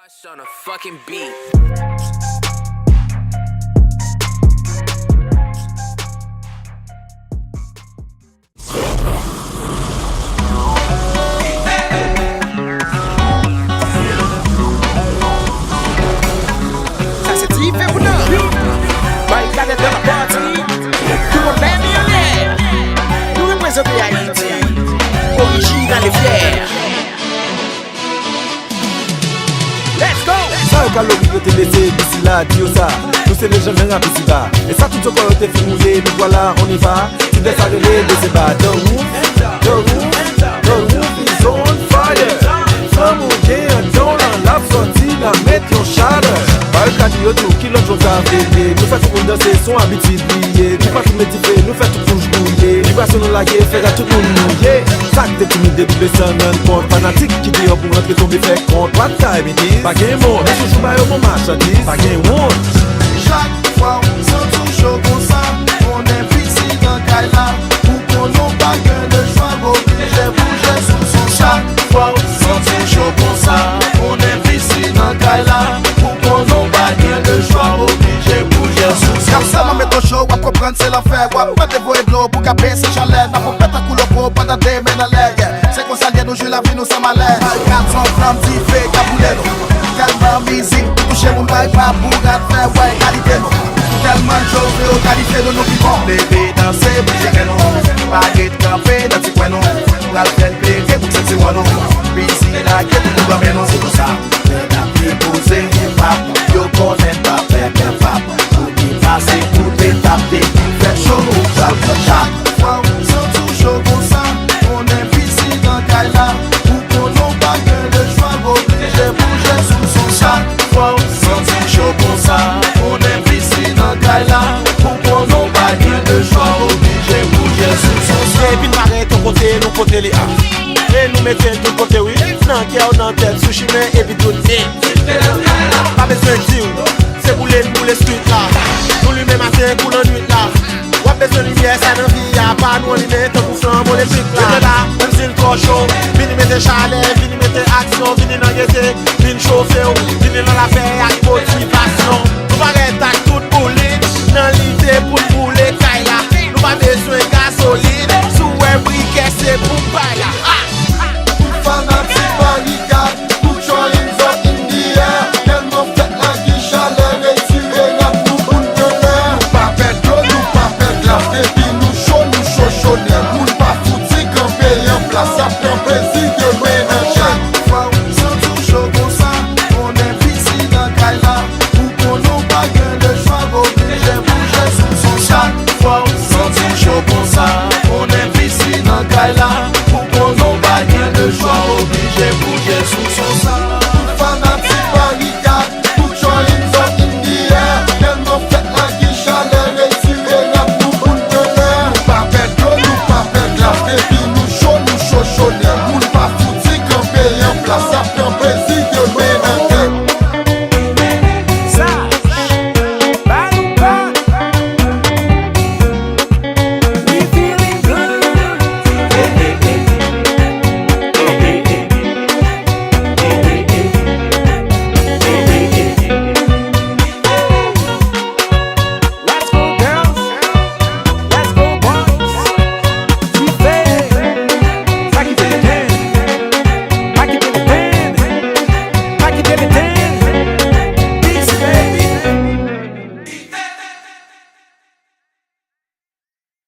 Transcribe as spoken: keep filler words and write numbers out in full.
On a fucking beat. Sa se T V pou nou. Barikad nan pati. Tout moun leve yo lè. Nou reprezante Ayiti. Orijinal e fyè. Let's go! Sa yo ka lori yo te lese, disi la, di yo sa. Nou se lejann nan rap isiba. E sa tout yo kwè yo te fin mouye, nou vwala, on y va. Ti dè sa rele, de se ba, the roof, the roof, the roof is on fire. Flanm ou gen anndan w lan, l ap sòti la, met yon chalè. Barikad yo di w ki lòt jou w ka veye. Nou fè tout moun danse, se yon abitid li ye. Nou pa fime dife, nou fè tout fouch bouye. Vibrasyon nou lage, fè rad tout moun mouye. Sa k te timid depi desann rann kont. Fanatik ki deyò pou rantre tonbe fè kont. What time it is? Pa gen mond, nou toujou ba yo bon machandiz. Pa gen wont. Chak fwa w santi w cho konsa, konnen visi nan kay la. Pou konnen w pa gen lechwa, oblije bouje sou son. Chak fwa w santi w cho konsa, konnen visi nan kay la. Pou konnen w pa gen lechwa, oblije bouje sou son. Kap sa, mwen met w cho, w ap konprann se lanfè. W ap mande voye dlo pou ka bese chalè. N ap pèt tankou loko pandan de men nan lè. Se konsa l ye, nou jwi lavi nou san malè. Barikad se yon flanm dife k ap boule nou. Tèlman mizik touche moun, bay pa bourad fè wè kalite nou. Tèlman jove yo kalifye nou, nou pi bon. Leve danse, bouje kè nou. Pa ret kanpe nan ti kwen nou. Pral fè l klere bout sentiwon nou. Bizi lage pou nou granmen nou. Se konsa, nèg ap depoze hip hop. Yo konnen n pa pè pè pap. Pou ki pase koute tap depi fè cho. Chak fwa w santi w cho konsa, konnen visi nan kay la. Pou konnen w pa gen lechwa, oblije bouje sou son. Chak fwa w santi w cho konsa, konnen visi nan kay la. Pou konnen w pa gen lechwa, oblije bouje sou son. Epi n pa rete yon kote, nou pote li a. E nou mete l tout kote, wi. Nan kè w, nan tèt, sou chimen, epi tout. Pa bezwen di w, se boule n boule street la. Nou limen maten kou lannwit la. W ap bezwen limyè, sa nan vi a, pa nou anlimen tankou flanm elektrik la. Rete la, menm si l twò cho, vini mete chalè, vini mete aksyon, vini nan gete, vin chofe w, vini nan lapè ak motivasyon.